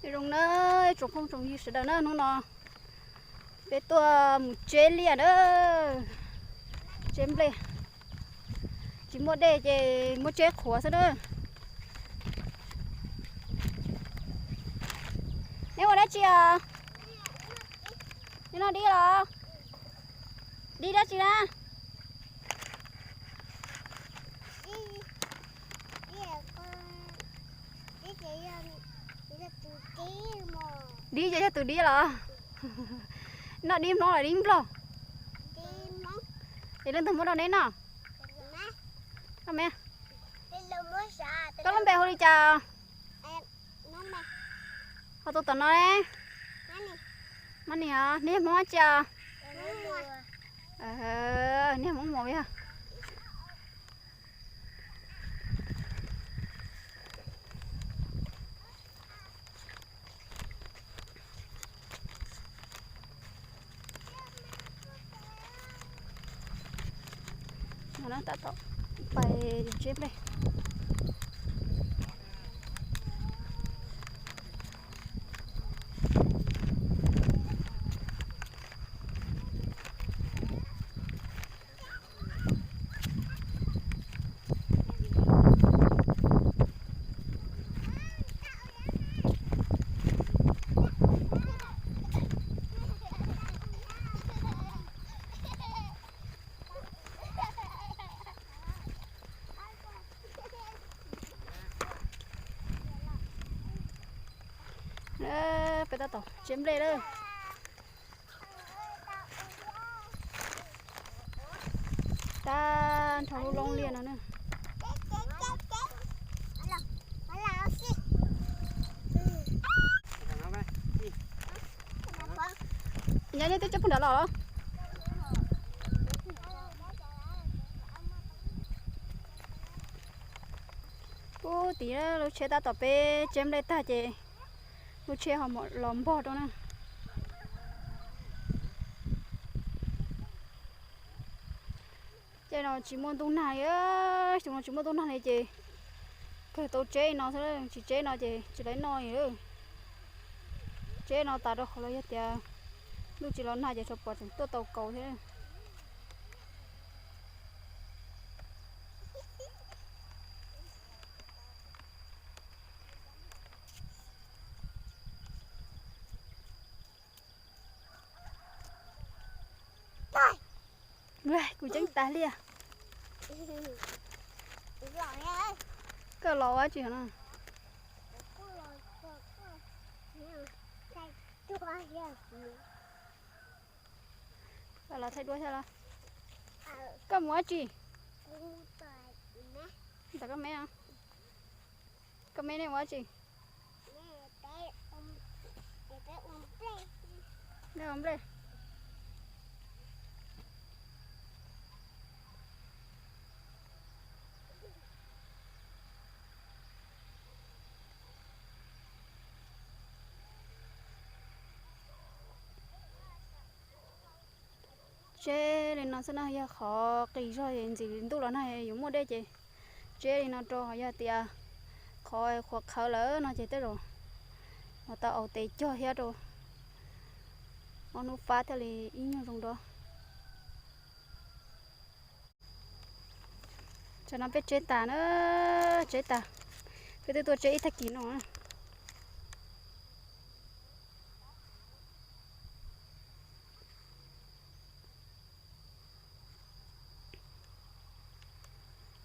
Nyob zoo na, tsoom phooj tsoom ywg sawv daws na, hnub no peb tuaj mus tseb liaj na, tseb nplej. Tsis muaj dej ces muab tseb qhuav xwb na. Neb ua dab tsi os? Neb noj dib los? Dib dab tsi na? Dib ces yog tus dib los? Noj dib Hmoob los dib Nplog? Es leej twg muab rau neb noj? Koj me, koj lub npe hu li cas? Ho tus tom no ne? Mab Nis os, neb yog Hmoob dab tsi os? Neb yog Hmoob Muas yog. No tab tom pais tseb nplej. Peb tab tom tseb nplej lawm. Tag nrho lub loob liaj no na. Nyob nej twb tseb puag nrad los? Puag tim lub tsheb tab tom peb tseb nplej tag ces lub tsheb ho los npog rau na. Ces no tsis muaj ntuj nag li, xyoo no tsis muaj ntuj nag li ces kawg tau tseb no xwb, tsis tseb no ces tsis tau noj li. Tseb no tas rau qhov los yog tias ntuj tsis los nag ces tsam pom tseem tuaj tau kaus thiab. Kuv ceeb tas liaj. Koj los ua dab tsi no? Los thaij duab thiab los? Koj mus ua dab tsi? Tom koj me, koj me nej ua dab tsi? Nej ua nplej. Tseb li no xwb na, yog qhov qis zog es ntxim ntuj los nag yuav muaj dej ces tseb li no rau, ho yog tias qhov qhuav qhawv lawm no ces tej zaum los tau aus tes cog thiab rau, ob hnub fab thiaj li ib nyuag zoo dua. Tam no peb tseb tas na, tseb tas, peb twb tuaj tseb ib tag kis no.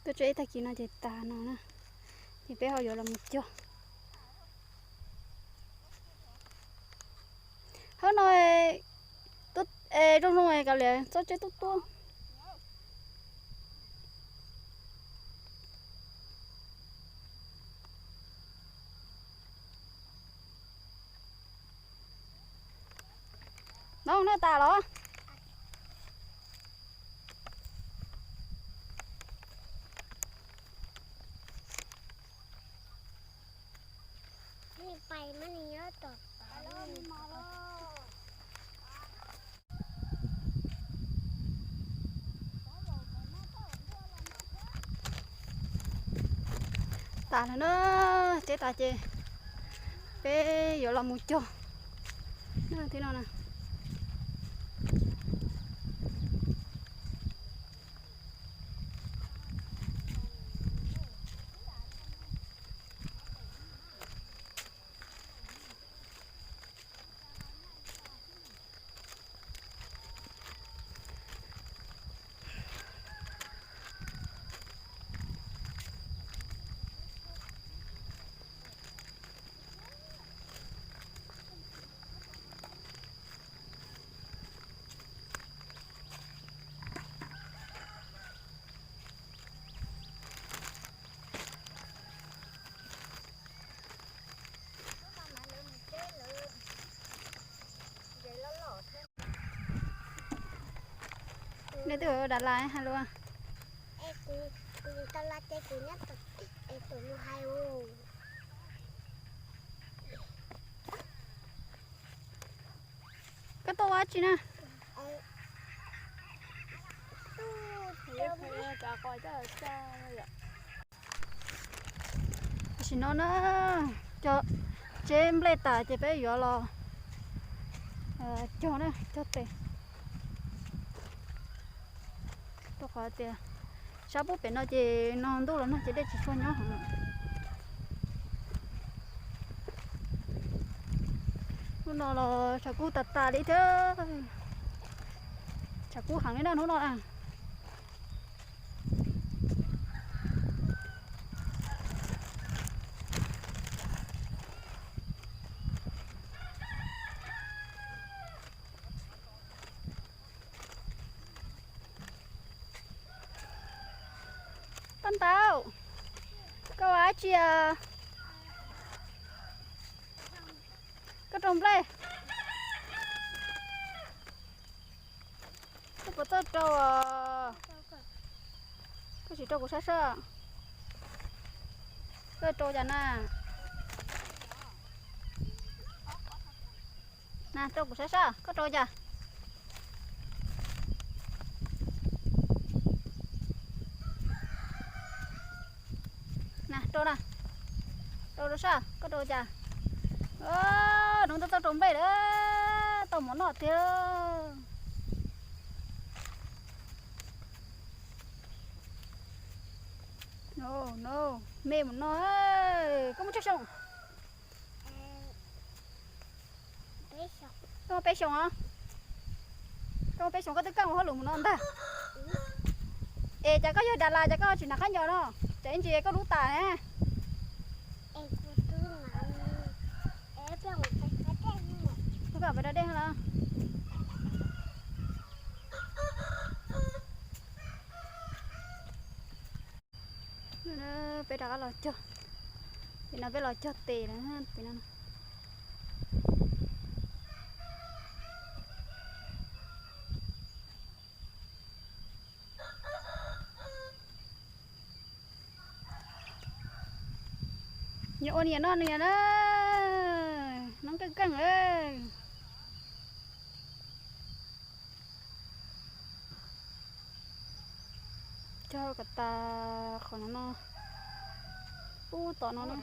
Tuaj tseb ib tag kis no ces tas no na, ces peb ho yuav los mus cog. Hab no, zoo zoo kav liam txhob tseb tuab tuab. No na tas los? Tas lawm na, tseb tas ces Peb yuav los mus cog thiab no na. Nej twb ua dab las hais lus. Es kuv, kuv tau las ces kuv nyob tom, es tus mus hais. Koj tuaj ua dab tsi na? Tam sim no na, cog tseb nplej tas ces peb yuav los cog na, cog tes. Rau qhov tias sab pub pem no ces no ntuj los nag ces dej tsis tshua nyob heev. Hnub no los tshav kub tas tas li thiab. Tshav kub heev li na hnub no na. Paj Ntaub, koj ua dab tsi os? Koj rau nplej. Koj puas txawj rau os? Koj tsis rau kuv saib saib. Koj rau cas na? Na, rau kuv saib saib, koj rau cas? Na, rau na. Rau rau saib, koj rau cas? Hnub no txawj rau nplej lawm, tau mov noj tiag. No, no, me mus no, koj muaj tsawg xyoo? Koj muaj peb xyoos os? Koj muaj peb xyoos koj twb kaj mus hauj lwm mus no ntag. Es cas koj yog das las cas koj tsis hnav khaub ncaws no? Tsam ib ntsis koj lub tas na. Koj pais da dej los. Peb rov qab los cog, pem no peb los cog tes lawm pem no. Nyias ua nyias noj nyias na, noj keej keej. Cog kom tas qhov no no, ub tom no na.